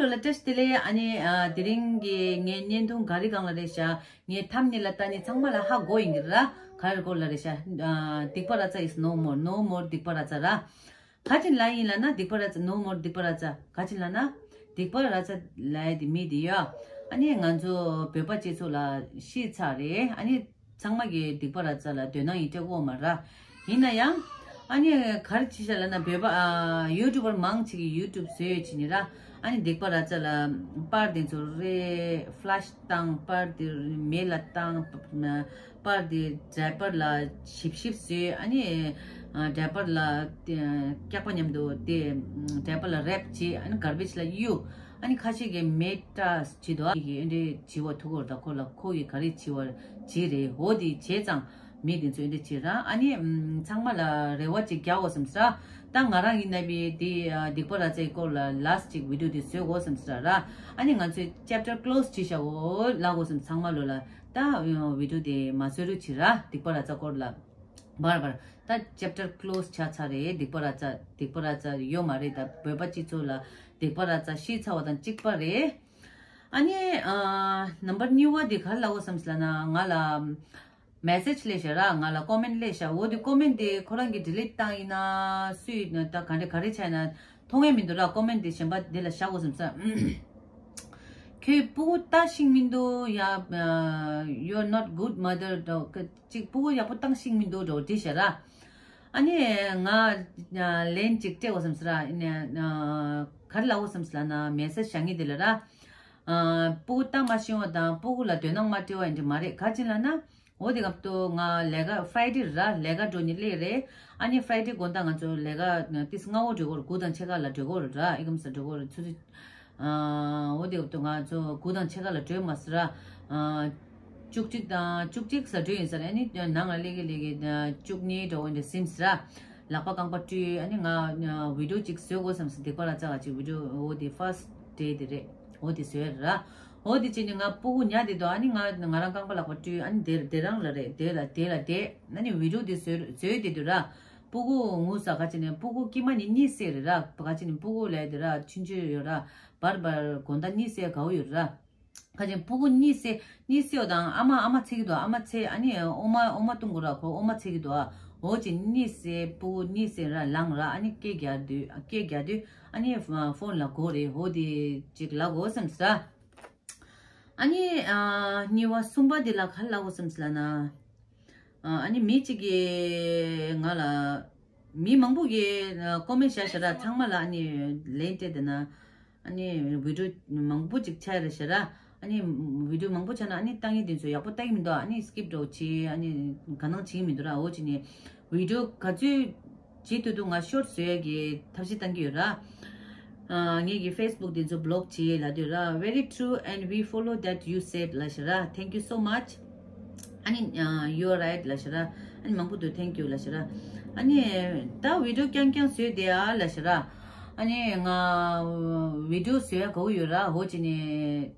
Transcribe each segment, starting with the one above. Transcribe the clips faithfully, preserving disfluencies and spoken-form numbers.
ལོ་ལ་བཀྲ་ཤིས་བདེ་ལེགས། ཨ་ནི་ཨ་དེ་རིང་གི་ངའི་བརྙན་ཐུང་ག་རེ་སྒང་ལ་རེད་ཤག་ངའི་ཐམ་ནེལ་ལ་ལྟ་ནི་ཚང་མ་ལ་ཧ་གོ་ཡིན་གྱི་ར། ག་རེ་སྐོར་ལ་རེད་ཤག་ཨ་སྡིག་པ་ར་ཙ་is no more, no more སྡིག་པ་ར་ཙ་ར། ག་ཅིན་ལ་ཡིན་ལ་ན་སྡིག་པ་ར་ཙ། no more སྡིག་པ་ར་ཙ། ག་ཅིན་ལ་ན་སྡིག་པ་ར་ཙ་ལ་ཡ་དེ་མི་དེ་ཡོད། ཨ་ནི་ང་ཚོ་བོད་པ་སྤྱི་ཚོགས་ལ་ཤི་ཚར་རེད། ཨ་ནི་ཚང་མ་གི་སྡིག་པ་ར་ཙ་ལ་དོ་སྣང་ཡིན་སྤྲད་གོ་མ་ར། ཡིན་ན་ཡང་ཨ་ནི་ག་རེ་བྱེད་ཤག་ལ་ན་བོད་པ་ཨ་ཡུ་ཊུབ་པར་མང་ཆེ་གི་ཡུ་ཊུབ་བཟོས་ཡོད་ཅི་ནི་ར། ཨ་ནི་སྡིག་པ་ར་ཙ་ལ་པར་དེ་ཚོ་རེ་ཕ་ལེ་ཤི་བཏང་། པར་དེ་མེ་ལ་བཏང་། པར་དེ་ཌའི་པར་ལ་ཞིབ་ཞིབ་བཟོས། ཨ་ནི་ཨ་ཌའི་པར་ལ་དེ་སྐྱག་པ་མཉམ་དུ་དེ་ཌའི་པར་ལ་རེབ་བྱས། ཨ་ནི་གར་བེཇ་ལ་གཡུགས། ཨ་ནི་ཁ་ཤས་ཀྱིས་མེ་སྲེག་བྱེད་དོ། ཨ་ནི་འདི་བྱེད་པ་ཐུག་གོ་ར། ད་ཁོ་ལ་ཁོ་གིས་ག་རེ་བྱེད་པ་བྱེད་རེད། འོ་དེ་བྱས་ཙང་མི་དེ་ཚོས་འདི་བྱེད་ར། ཨ་ནི་ཨམ་ཚང་མ་ལ་རེ་བ་ཅིག་རྒྱག་དགོས་བསམ་ས། ད་ང་རང་ཡིན་ན་བི་དེ་ཨ་སྡིག་པ་ར་ཙའི་སྐོར་ལ་ལཱསི་ཅིག་བི་ཌིའོ་དེ་བཟོས་དགོས་བསམ་ས་ར། ཨ་ནི་ང་ཚོས་ཅེབ་ཊར་ཀློ་སི་བྱེད་བཞག་གོ་ལབ་དགོས་བསམ། ཚང་མ་ལོ་ལ་ད་བི་ཌིའོ་དེ་མ་བཟོ་རོགས་བྱེད་ར། སྡིག་པ་ར་ཙ་སྐོར་ལ་བར་བར་ད་ཅེབ་ཊར་ཀློ་སི་ཆགས་ཚར་རེད། སྡིག་པ་ར་ཙ་སྡིག་པ་ར་ཙ་ཡོད་མ་རེད། ད་བོད་པ་སྤྱི་ཚོགས་ལ་སྡིག་པ་ར་ཙ་ཤི་ཚར་བ་དང་གཅིག་པ་རེད། ཨ་ནི་ཨ་ནམ་བར་གཉིས་པ་དེ་ག་རེ་ལབ་དགོས་བསམ་ས་ལབ་ན། ང་ལ་མེ་སེཇ་སླེབས་ཤག་ར། ང་ལ་ཀོ་མེན་ཊི་སླེབས་ཤག་འོ་དེ་ཀོ་མེན་ཊི་དེ་ཁོ་རང་གིས་ཌི་ལིཊ་བཏང་ཡིན་ན་སུས་ཡིན་ན་ད་ག་འདྲ་ག་རེ་ཆགས་ཡིན་ན་མཐོང་ཡས་མི་འདུག་ར། ཀོ་མེན་ཊི་དེ་གཞན་པ་དེ་ལ་བཞག་དགོས་བསམ་ས། ཁྱོད་སྤུ་གུ་ལྟ་ཤེས་མི་འདུག་ཡ། ཨ་you're not good mother འགྲོ། ཅིག་སྤུ་གུ་ཡག་པོ་བཏང་ཤེས་མི་འདུག་འགྲོ་བྲིས་ཤག་ར། ཨ་ནི་ང་ཨ་ལན་ཅིག་སྤྲད་དགོས་བསམ་ས་ར། ཨ་ནི་ཨ་ག་རེ་ལབ་དགོས་བསམ་ས་ལབ་ན་མེ་སེཇ་བཞག་མཁན་དེ་ལ་ར། ཨ་སྤུ་གུ་ལྟ་མ་ཤེས་པ་དང་སྤུ་གུ་ལ་དོ་སྣང་མ་སྤྲད་པ་ཡིན་དེ་མ་རེད། ག་ཅི་ལབ་ན། འོ་དེ་སྐབས་དུ་ང་ལས་ཀ་ཕ་རའི་ཌེ་ར་ལས་ཀ་འགྲོ་ནི་སླེབས་རེད། ཨ་ནི་ཕ་རའི་ཌེ་དགོང་དག་ང་ཚོ་ལས་ཀ་ཏིས་སྔ་བོ་འགྲོ་གོ་ར། དགུ་དང་ཕྱེད་ཀ་ལ་འགྲོ་གོ་ར། ཨི་ཀམ་ས་འགྲོ་གོ་ར། ཆུ་ཚོད་ཨ་འོ་དེ་སྐབས་དུ་ང་ཚོ་དགུ་དང་ཕྱེད་ཀ་ལ་འགྲོ་མ་ས་ར། ཨ་བཅུ་གཅིག་དང་བཅུ་གཅིག་ས་འགྲོ་ཡིན་ས་ར། ཨ་ནི་ནང་ལ་སླེབས་ཀྱི་སླེབས་ཀྱི་བཅུ་གཉིས་འགྲོ་འོ་འདི་སིམ་ས་ར། ལག་པ་རྐང་པ་བཀྲུས། ཨ་ནི་ང་བི་ཌིའོ་ཅིག་བཟོ་དགོས་བསམ་ས། སྡིག་པ་ར་ཙ་ག་ཅིག་བི་ཌིའོ་འོ་དེ་ཕར་སི་ཊི་ཌེ་དེ་རེད། འོ་དེ་བཟོས་ར། འོ་དེ་བྱས་ནས་ང་སྤུ་གུ་ཉལ་བསྡད་དོ། ཨ་ནི་ང་ང་རང་རྐང་པ་ལག་པ་བཀྲུས། ཨ་ནི་དེ་དེ་རང་ལ་རེད། དེ་ལ་དེ་ལ་དེ། ཨ་ནི་བི་ཌིའོ་དེ་བཟོས་བཟོས་བསྡད་དོ་ར། སྤུ་གུ་ངུ་ས་ག་ཅི་ནས་སྤུ་གུ་དཀྱིལ་མ་ནི་གཉིད་སད་རེད་ར། ག་ཅི་ནས་སྤུ་གུ་ལ་དེ་ར་ཆུང་ཆུང་ཡོད་ར། བར་བར་དགོང་དག་གཉིད་སད་དགའ་བོ་ཡོད་ར། ཁ་ཅིག་སྤུ་གུ་གཉིད་སད། གཉིད་སད་པ་དང་ཨ་མ་ཨ་མ་འཚོལ་གྱི་འདུག་ཨ་མ་འཚོལ། ཨ་ནི་ཨོ་མ་ཨོ་མ་བཏུང་དགོས་ར། ཁོ་ཨོ་མ་འཚོལ་གྱི་འདུག་འོ་ཅིག་གཉིད་སད། སྤུ་གུ་གཉིད་སད་ར་ལངས་ར། ཨ་ནི་སྐད་རྒྱག་དུས་སྐད་རྒྱག་དུས་ཨ་ནི་ཕོན་ལ་གོ་རེད། འོ་དེ་ཅིག་ལབ་དགོས་བསམ་ས། ཨ་ནི་ཨ་གཉིས་པ་གསུམ་པ་དེ་ལ་ག་རེ་ལབ་དགོས་བསམ་ས་ལབ་ན། ཨ་ནི་མི་གཅིག་གིས་ང་ལ། མི་མང་པོ་གིས་ཀོ་མེན་ཊི་བཞག་ཤག་ར། ཚང་མ་ལ་ཨ་ནི་ལན་སྤྲད་བསྡད་ན། ཨ་ནི་བི་ཌིའོ་མང་པོ་ཅིག་ཆགས་རེད་ཤག་ར། ཨ་ནི་བི་ཌིའོ་མང་པོ་ཆགས་ན་ཨ་ནི་ལྟ་མཁན་དེ་ཚོ་ཡག་པོ་ལྟ་གི་མི་འདུག་ཨ་ནི་སི་ཀིབ་འདྲ་བོ་བྱེད། ཨ་ནི་དགའ་སྣང་བྱེད་ཀྱི་མི་འདུག་ར། འོ་ཅི་ནས་བི་ཌིའོ་ག་ཚོད་བྱེད་ཐུབ་ཐུབ་ང་ཤོར་ཊི་བཟོ་ཡ་གི་ཐབས་ཤེས་བཏང་གི་ཡོད་ར། ཨ་ངེད་ཀྱི་ཕེ་སི་བུག་དེ་ཚོ་བི་ལོག་བྱེད་ལབ་དུས་ར། Very true and we follow that you said ལབ་ཤག་ར། Thank you so much. ཨ་ནི་ཨ་you are right ལབ་ཤག་ར། ཨ་ནི་མང་པོ་འདུག thank you ལབ་ཤག་ར། ཨ་ནི་ད་བི་ཌིའོ་རྐྱང་རྐྱང་བཟོས་བསྡད་ཨ་ལབ་ཤག་ར། ཨ་ནི་ང་བི་ཌིའོ་བཟོ་ཡ་དགའ་བོ་ཡོད་ར། འོ་ཅི་ནས་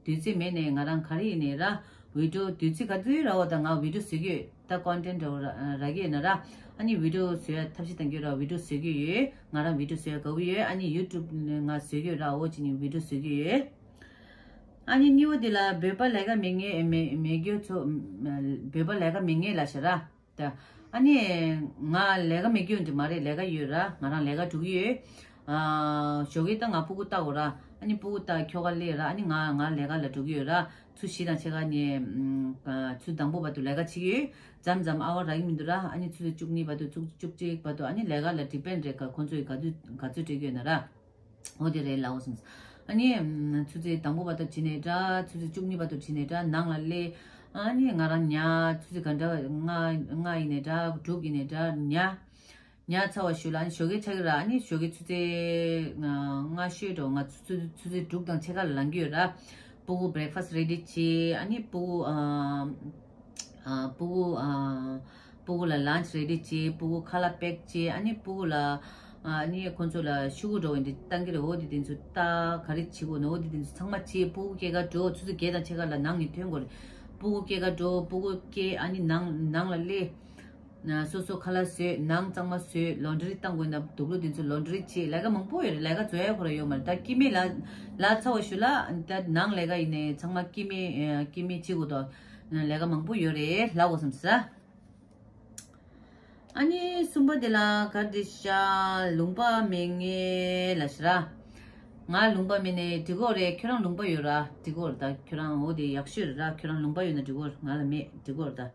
དུས་ཚོད་མེད་ནས་ང་རང་ག་རེ་ཡིན་ནས་ར། བི་ཌིའོ་དུས་ཚོད་ག་ཚོད་རག་པ་དང་ང་བི་ཌིའོ་བཟོ་གི་ཡོད། ད་ཀོན་ཊེན་ཊི་འདྲ་བོ་རག་གི་ཡོད་ན་ར། ཨ་ནི་བི་ཌིའོ་བཟོ་ཡ་ཐབས་ཤེས་བཏང་གི་ཡོད་ར། བི་ཌིའོ་བཟོ་གི་ཡོད། ང་རང་བི་ཌིའོ་བཟོ་ཡ་དགའ་བོ་ཡོད། ཨ་ནི་ཡུ་ཊུབ་ང་བཟོ་གི་ཡོད་ར། འོ་ཅི་ནས་བི་ཌིའོ་བཟོ་གི་ཡོད། ཨ་ནི་གཉིས་པ་དེ་ལ་བོད་པ་ལས་ཀ་མེད་མཁན་མེད་མེད་རྒྱུ་ཚོ། བོད་པ་ལས་ཀ་མེད་མཁན་ལབ་ཤག་ར། ད་ཨ་ནི་ང་ལས་ཀ་མེད་རྒྱུ་འདི་མ་རེད། ལས་ཀ་ཡོད་ར། ང་རང་ལས་ཀ་འགྲོ་གི་ཡོད། ཨ་ཞོགས་ཀས་ད་ང་སྤུ་གུ་ལྟ་དགོས་ར། ཨ་ནི་སྤུ་གུ་ལྟ་ཁྱོ་ག་སླེབས་ར། ཨ་ནི་ང་ང་ལས་ཀ་ལ་འགྲོ་གི་ཡོད་ར། ཆུ་བཞི་དང་ཕྱེད་ཀ་ནས་ཨ་ཆུ་དང་པོ་བར་དུ་ལས་ཀ་བྱེད་ཀྱི་ཡོད། མཚམས་མཚམས་ཨ་བ་རག་གི་མི་འདུག་ར། ཨ་ནི་ཆུ་ཚོད་བཅུ་གཉིས་བར་དུ་ཆུ་བཅུ་གཅིག་བར་དུ་ཨ་ནི་ལས་ཀ་ལ་ཌི་པེན་ཌི་རེད། ག་ཁོང་ཚོ་ཡིས་ག་ཚོད་ག་ཚོད་སྤྲད་ཀྱི་ཡོད་ན་ར། འོ་དེ་རེད་ལབ་དགོས་བསམ། ཨ་ནི་ཨམ་ཆུ་ཚོད་དང་པོ་བར་དུ་བྱས་ནས་འདྲ། ཆུ་ཚོད་བཅུ་གཉིས་བར་དུ་བྱས་ནས་འདྲ། ནང་ལ་སླེབས། ཨ་ནི་ང་རང་ཉལ། ཆུ་ཚོད་ག་འདྲ་ལྔ་ལྔ་ཡིན་ནས་འདྲ། དྲུག་ཡིན་ནས་འདྲ། ཉལ། ཉལ་ཚར་བ་ཞོར་ལ་ཨ་ནི་ཞོགས་ཀས་ཆགས་ཀྱི་ར། ཨ་ནི་ཞོགས་ཀས་ཆུ་ཚོད་ལྔ་ཤོད་འགྲོ། ང་ཆུ་ཚོད་ཆུ་ཚོད་དྲུག་དང་ཕྱེད་ཀ་ལ་ལངས་ཀྱི་ཡོད་ར། སྤུ་གུ་བྷི་རེག་ཕ་སི་རེ་ཌི་བྱས། ཨ་ནི་སྤུ་གུ་ཨ་ཨ་སྤུ་གུ་ཨ་སྤུ་གུ་ལ་ལན་ཆི་རེ་ཌི་བྱས། སྤུ་གུ་ཁ་ལག་པེག་བྱས། ཨ་ནི་སྤུ་གུ་ལ་ཨ་ནི་ཁོང་ཚོ་ལ་ཤོག་གུ་འདྲ་བོ་འདི་བཏང་གི་རེད། འོ་དེ་དེ་ཚོ་ལྟ་ག་རེ་བྱེད་དགོས་ན་འོ་དེ་དེ་ཚོ་ཚང་མ་བྱས། སྤུ་གུ་སྐྱེལ་ག་འགྲོ། ཆུ་ཚོད་བརྒྱད་དང་ཕྱེད་ཀ་ལ་ནང་ནས་ཐོན་དགོས་རེད། སྤུ་གུ་སྐྱེལ་ག་འགྲོ། སྤུ་གུ་སྐྱེལ། ཨ་ནི་ནང་ནང་ལ་སླེབས། ན་སོ་སོ་ཁ་ལག་བཟོས། ནང་གཙང་མ་བཟོས། ལོན་ཌི་རི་བཏང་དགོས་ན་དུག་ལོག་དེ་ཚོ་ལོན་ཌི་རི་བྱེད། ལས་ཀ་མང་པོ་ཡོད་རེད། ལས་ཀ་བཟོ་ཡ་ཁོ་ར་ཡོད་མ་རེད། ད་སྐྱེ་དམན་ལ་ལ་ཚ་བ་ཞུ་ལ། ད་ནང་ལས་ཀ་ཡིན་ནའི་ཚང་མ་སྐྱེ་དམན་སྐྱེ་དམན་བྱེད་དགོས་དོ། ལས་ཀ་མང་པོ་ཡོད་རེད། ལབ་དགོས་བསམ་ས། ཨ་ནི་གསུམ་པ་དེ་ལ་ག་རེ་ཤག་ལུང་པ་མེད་ངེས་ལ་ཤི་ར། ང་ལུང་པ་མེད་ནས་འགྲིག་གོ་རེད། ཁྱོད་རང་ལུང་པ་ཡོད་ར། འགྲིག་གོ་རེད། ད་ཁྱོད་རང་འོ་དེ་ཡག་ཤོས་རེད་ར། ཁྱོད་རང་ལུང་པ་ཡོད་ན་འགྲིག་གོ་རེད། ང་ལ་མེད། འགྲིག་གོ་རེད་ད།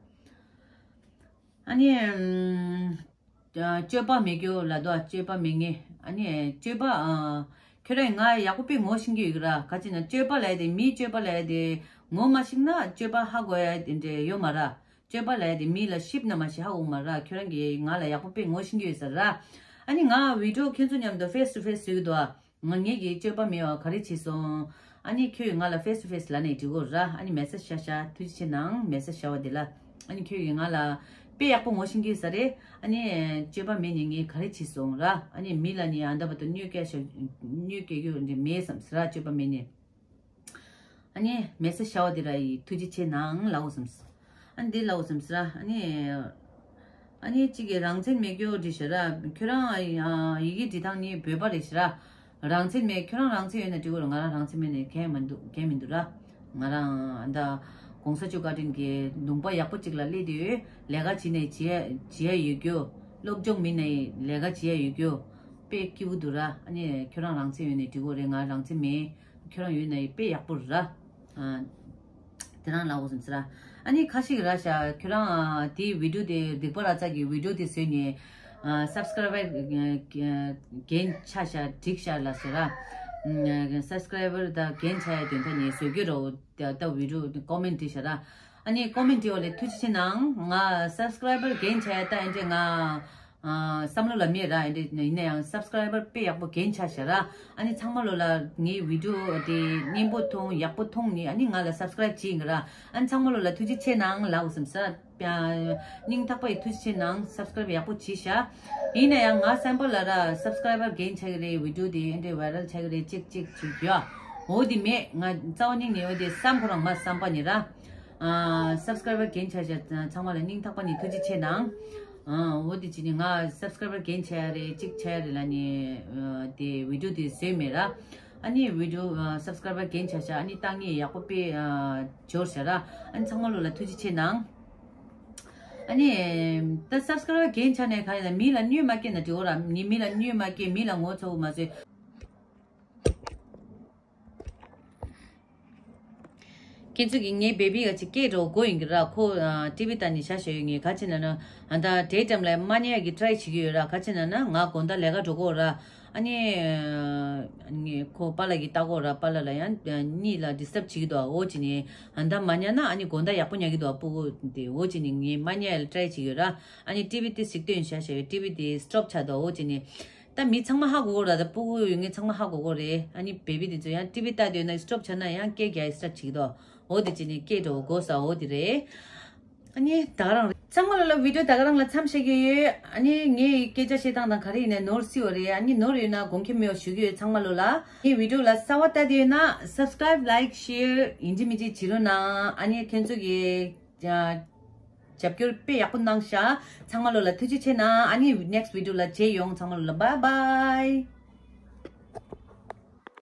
ཨ་ནི་ཨམ། སྤྱོད་པ་མེད་རྒྱུ་ལ་དོ། སྤྱོད་པ་མེད་ངེས། ཨ་ནི་སྤྱོད་པ་ཨ། ཁྱོད་རང་ང་ཡག་པོ་དཔེ་ངོ་ཤེས་ཀྱི་ཡོད་ཀྱི་ར། ག་ཅི་ན་སྤྱོད་པ་ལ་ཡ་དེ། མིའི་སྤྱོད་པ་ལ་ཡ་དེ་ངོ་མ་ཤེས་ན་སྤྱོད་པ་ཧ་གོ་ཡ་དེ་འདྲ་ཡོད་མ་ར། སྤྱོད་པ་ལ་ཡ་དེ་མི་ལ་ཤེས་ན་མ་ཤེས་ཧ་གོ་མ་ར། ཁྱོད་རང་གིས་ང་ལ་ཡག་པོ་དཔེ་ངོ་ཤེས་ཀྱི་ཡོད་ས་ར། ཨ་ནི་ང་བི་ཌི་ཡོ་ཁྱོད་ཚོ་མཉམ་དུ་ཕེས་ཊུ་ཕེས་བཟོས་ཀྱི་འདུག་ཨ། ང་ངེད་ཀྱི་སྤྱོད་པ་མེད་པ་ག་རེ་བྱས་སོང་། ཨ་ནི་ཁྱོད་ང་ལ་ཕེས་ཊུ་ཕེས་ལབ་ནས་འགྲིག་གོ་ར། ཨ་ནི་མེ་སེ་ཇི་ཤ་ཤ་ཐུགས་རྗེ་ཆེ་གནང་། མེ་སེ་ཇི་བྱ་བ་དེ་ལ། ཨ་ནི་ཁྱོད་ཀྱིས་ང་ལ་དཔེ་ཡག་པོ་ངོ་ཤེས་ཀྱི་ཡོད་ས་རེད། ཨ་ནི་སྤྱོད་པ་མེད་ནས་ངས་ག་རེ་བྱས་སོང་ར། ཨ་ནི་མི་ལ་ནི་ཨ་འདྲ་བར་དུ་གནོད་སྐྱེལ་ཤ་གནོད་སྐྱེལ་རྒྱུ་འདི་མེད་བསམ་ས་ར། སྤྱོད་པ་མེད་ནས། ཨ་ནི་མེ་སེ་ཇི་བྱ་བ་དེ་ར་ཡི་ཐུགས་རྗེ་ཆེ་གནང་ལབ་དགོས་བསམ་ས། ཨ་ནི་འདི་ལབ་དགོས་བསམ་ས་ར། ཨ་ནི་ཨ་ནི་གཅིག་གིས་རང་མཚན་མེད་རྒྱུ་འདྲི་ཤག་ར། ཁྱོད་རང་ཨ་ཡི་གེ་འབྲི་སྟངས་ནི་བོད་པ་རེད་ཤག་ར། རང་མཚན་མེད། ཁྱོད་རང་རང་མཚན་ཡོད་ན་འགྲིག་གི་རེད། ང་རང་རང་མཚན་མེད་ནས་གང་མི་འདུག་གང་མི་འདུག་ར། ང་རང་ད་༸གོང་ས་མཆོག་བཀའ་དྲིན་གྱིས་ལུང་པ་ཡག་པོ་གཅིག་ལ་སླེབས་དུས་ལས་ཀ་བྱེད་ནས་བྱེད་བྱེད་ཡ་ཡོད་རྒྱུ། སློབ་སྦྱོང་མེད་ནས་ལས་ཀ་བྱེད་ཡ་ཡོད་རྒྱུ་དཔེ་སྐྱིད་པོ་འདུག་ར། ཨ་ནི་ཁྱོད་རང་རང་མཚན་ཡོད་ནས་འགྲིག་གི་རེད། ང་རང་མཚན་མེད། ཁྱོད་རང་ཡོད་ན་དཔེ་ཡག་པོ་རེད་ར། ཨ། དེ་རང་ལབ་དགོས་བསམ་ས་ར། ཨ་ནི་ཁ་ཤས་ར་ཤག་ཁྱོད་རང་ཨ་དེའི་བི་ཌི་ཡོ་དེ་སྡིག་པ་ར་ཙ་གི་བི་ཌི་ཡོ་དེ་བཟོས་ནས་ཨ་སབ་སི་ཀ་རའི་བར་རྒན་ཆགས་ཤག་འགྲིག་ཤག་ལབ་ཟེར་ར། ཨ་སབ་སི་ཀ་རའི་བར་ད་རྒན་ཆགས་ཡ་དོན་དག་ནས་བཟོས་རྒྱུ་རོ། ད་ད་བི་ཌི་ཡོ་ཀོ་མེན་ཊི་བྲིས་ཤག་ར། ཨ་ནི་ཀོ་མེན་ཊི་འོག་ལ་ཐུགས་རྗེ་ཆེ་གནང་། ང་སབ་སི་ཀ་རའི་བར་རྒན་ཆགས་ཡ་ད་ཨེ་འདྲས་ང་ཨ་བསམ་བློ་ལ་མེད་ར། ཨེ་འདྲས་ཡིན་ན་ཡང་སབ་སི་ཀ་རའི་བར་དཔེ་ཡག་པོ་རྒན་ཆགས་ཤག་ར། ཨ་ནི་ཚང་མ་ལོ་ལ་ངའི་བི་ཌི་ཡོ་དེ་སྙན་པོ་མཐོང་ཡག་པོ་མཐོང་ནི་ཨ་ནི་ང་ལ་སབ་སི་ཀ་རའིབ་བྱེད་ཡིན་གི་ར། ཨ་ནི་ཚང་མ་ལོ་ལ་ཐུགས་རྗེ་ཆེ་གནང་ལབ་དགོས་བསམ་ས། སྙིང་ཐག་པ་ཡི་ཐུགས་རྗེ་ཆེ་གནང་། སབ་སི་ཀ་རའིབ་ཡག་པོ་བྱས་ཤག་ཡིན་ན་ཡང་ང་བསམ་པ་ལ་ར་སབ་སི་ཀ་རའི་བར་རྒན་ཆགས་ཀྱི་རེད། བི་ཌི་ཡོ་དེ་ཨེ་འདྲས་བྷའི་རལ་ཆགས་ཀྱི་རེད། ཅིག་ཅིག་ཅིག་ཡོད། འོ་དེ་མེད། ང་རྩ་བ་ཉིད་ནས་འོ་དེ་བསམ་ཁོ་རང་མ་བསམ་པ་ནི་ར། ཨ་སབ་སི་ཀ་རའི་བར་རྒན་ཆགས་ཤག་ཚང་མ་ལ་སྙིང་ཐག་པ་ནས་ཐུགས་རྗེ་ཆེ་གནང་། ཨ་འོ་དེ་བྱས་ནས་ང་སབ་སི་ཀ་རའི་བར་རྒན་ཆགས་ཡ་རེད། ཅིག་ཆགས་ཡ་རེད་ལབ་ནས་ཨ་དེ་བི་ཌི་ཡོ་དེ་བཟོས་མེད་ར། ཨ་ནི་བི་ཌི་ཡོ་ཨ་སབ་སི་ཀ་རའི་བར་རྒན་ཆགས་ཤག་ཨ་ནི་ལྟ་ངན་ཡག་པོ་དཔེ་ཨ་འབྱོར་ཤག་ར། ཨ་ནི་ཚང་མ་ལོ་ལ་ཐུགས་རྗེ་ཆེ་གནང་། ཨ་ནི་ད་སབ་སི་ཀ་རའི་བར་རྒན་ཆགས་ནས་ག་ཡིན་ན་མི་ལ་གནོད་མ་སྐྱེལ་ན་འགྲིག་གོ་ར། ནི་མི་ལ་གནོད་མ་སྐྱེལ། མི་ལ་ངོ་ཚ་པོ་མ་བཟོས། ཁྱེད་ཚོ་གིས་ངའི་བེ་བི་ག་ཅིག་སྐད་འགྲོ་དགོས་ཡིན་གྱི་ར། ཁོ་ཨ་ཊི་ཝི་ལྟ་ནས་བཞག་བཞག་ཡོད། ངས་ག་ཅི་ན་ན་ཨ་ད་ཌེ་ཊའིམ་ལ་མ་ཉལ་གི་ཊི་རའི་བྱེད་ཀྱི་ཡོད་ར། ག་ཅི་ན་ན་ང་དགོང་དག་ལས་ཀ་འགྲོ་གོ་ར། ཨ་ནི་ཨ་ངས་ཁོ་པཱ་ལགས་ཀྱིས་ལྟ་གོ་ར། པཱ་ལགས་ལ་ཡང་གཉིད་ལ་ཌི་སི་ཊབ་བྱེད་ཀྱི་འདུག་འོ་བྱས་ནས་ཨ་ད་མ་ཉལ་ན་ཨ་ནི་དགོང་དག་ཡག་པོ་ཉལ་གྱི་འདུག་སྤུ་གུ་དེ། འོ་བྱས་ནས་ངས་མ་ཉལ་ལ་ཊི་རའི་བྱེད་ཀྱི་ཡོད་ར། ཨ་ནི་ཊི་ཝི་དེ་གཟིགས་སྟོན་བཞག་བཞག་ཡོད། ཊི་ཝི་དེ་སི་ཊོབ་ཆགས་འདུག་འོ་བྱས་ནས། ད་མི་ཚང་མ་ཧ་གོ་གོ་ར། ད་སྤུ་གུ་ཡོད་མཁན་ཚང་མ་ཧ་གོ་གོ་རེད། ཨ་ནི་བེ་བི་དེ་ཚོ་ཡང་ཊི་ཝི་ལྟ་དུས་ན་སི་ཊོབ་ཆགས་ན་ཡང་སྐད་རྒྱག་ཡ་སི་ཊར་བྱེད་ཀྱི་འདུག་འོ་དེ་བྱས་ནས་སྐད་འགྲོ་དགོས་ས་འོ་དེ་རེད། ཨ་ནི་ད་ག་རང་རེད། ཚང་མ་ལོ་ལ་བི་ཌི་ཡོ་ད་ག་རང་ལ་མཚམས་བཞག་གི་ཡོད། ཨ་ནི་ངའི་སྐད་ཆ་བཤད་སྟངས་དང་ག་རེ་ཡིན་ནའི་ནོར་སྲིད་པ་རེད། ཨ་ནི་ནོར་ཡོད་ན་དགོངས་འགལ་མེད་པ་ཞུ་གི་ཡོད། ཚང་མ་ལོ་ལ་ངའི་བི་ཌི་ཡོ་ལ་གསར་པ་ལྟ་དུས་ན་སབ་སི་ཀ་རའིབ་ལའིཀ་ཤེར་ཡིན་གཅིག་མིན་གཅིག་བྱེད་རོགས་གནང་། ཨ་ནི་ཁྱེད་ཚོ་གི་རྒྱབ་སྐྱོར་དཔེ་ཡག་པོ་གནང་ཤག་ཚང་མ་ལོ་ལ་ཐུགས་རྗེ་ཆེ་གནང་། ཨ་ནི་ནེག་སི་ཊི་བི་ཌི་ཡོ་ལ་མཇལ་ཡོང་། ཚང་མ་ལོ་ལ་བྷའི་བྷའི།